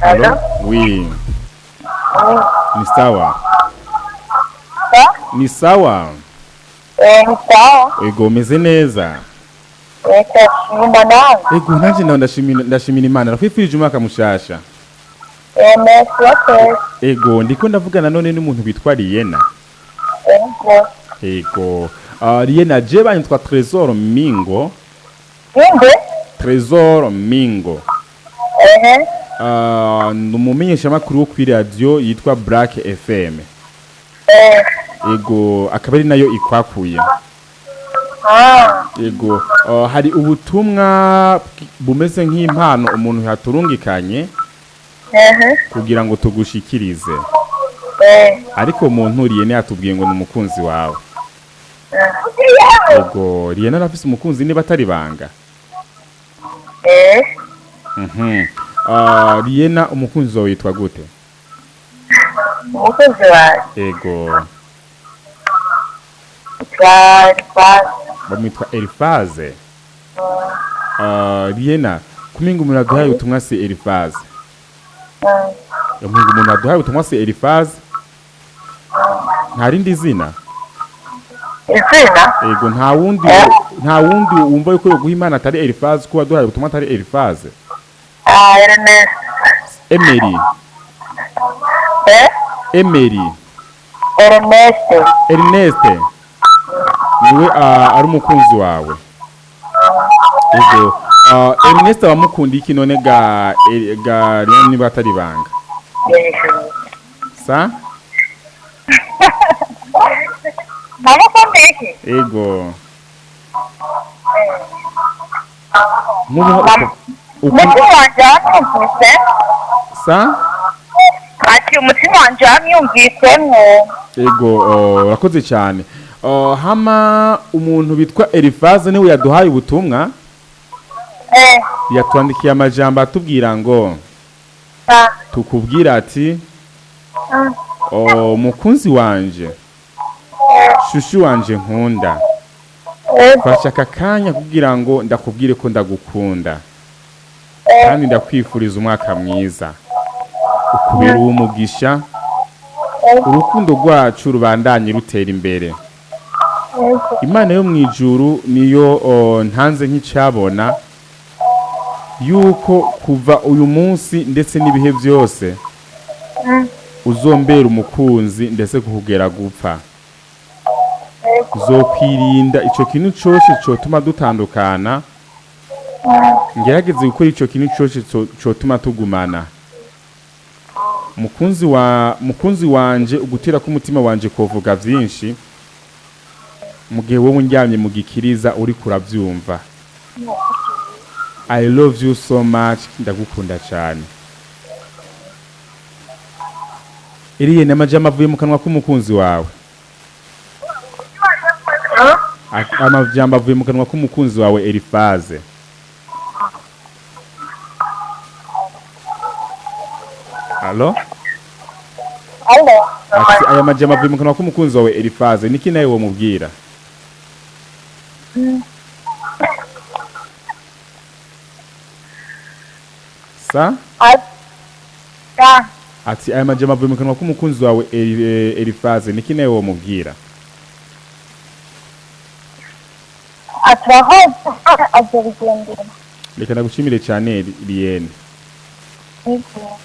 Allô? Oui. Ni sawa. Sa? Ni sawa. Ni sawa. Ego, umeze neza. Ndashima nawe. Ego, nanje nawe ndashimira Imana. Ndakwifurije umwaka mushasha. Merci wakoze. Ego, ndiko ndavugana none n'umuntu witwa Liena. Ego. Ego. Liena, je banyitwa Trésor Mingo. Inde? Trésor Mingo. Ehe. Ni umumenyeshamakuru wo kuri radio yitwa Black FM. Ego, akaba ari nayo ikwakuye. Ego, hari ubutumwa bumeze nk'impano umuntu yaturungikanye kugira ngo tugushikirize. Ariko umuntu Liena yatubwiye ngo ni umukunzi wawe. Ego, Liena arafise umukunzi niba atari banga. Liena, umukunzi wawe yitwa gute? Umukunzi wawe. Ego, Twa. Bamwitwa Elifaze. Liena, kuminga umuntu aduhaye ubutumwa si Elifaze. Umuntu aduhaye ubutumwa si Elifaze? Nta rindi zina? Izina? Ego, nta wundi wumva yuko yoguha Imana atari Elifaze, ko waduhaye ubutumwa atari Elifaze. Ernest. Emery. Eh? Emery. Ernest. Ernest. Niwe ari umukunzi wawe. Ego, Ernest abamukunda iki none ga Liena niba atari banga? Sa? Ntamukunda iki? Ego. Nk'ubu Umutima wanje wamwumvise. Sa? Ati umutima wanje wamwumvisemwo. Ego, urakoze cyane. Hama umuntu bitwa Elifaze niwe yaduhaye ubutumwa, yatwandikiye amajambo atubwira ngo tukubwira ati mukunzi wanje, chouchou wanje nkunda, fasha aka kanya kugira ngo ndakubwire ko ndagukunda kandi ndakwifuriza umwaka mwiza, ukubera uw'umugisha, urukundo rwacu rubandanye rutera imbere. Imana yo mu ijuru niyo ntanze nk'icyabona yuko kuva uyu munsi ndetse n'ibihe byose uzombera umukunzi ndetse kukugera gupfa. Uzokwirinda ico kintu cose cotuma dutandukana, ngerageze gukora ico kintu cose cotuma tugumana. Mukunzi wa mukunzi wanje, ugutera k'umutima wanje kovuga vyinshi mu gihe wowe undyamye mu gikiriza uriko uravyumva. I love you so much, ndagukunda cyane. Iriye n'amajambo avuye mu kanwa k'umukunzi wawe. Amajambo avuye mu kanwa k'umukunzi wawe Elifaze. Allo? Allo. Ati aya majambo avuye mu kanwa k'umukunzi wawe Elifaze, niki nawe womubwira? Sa? Ati. Ati aya majambo avuye mu kanwa k'umukunzi wawe Elifaze, niki nawe womubwira? Aturaho azobigendera. Reka ndagushimire cyane, Liene. Ego.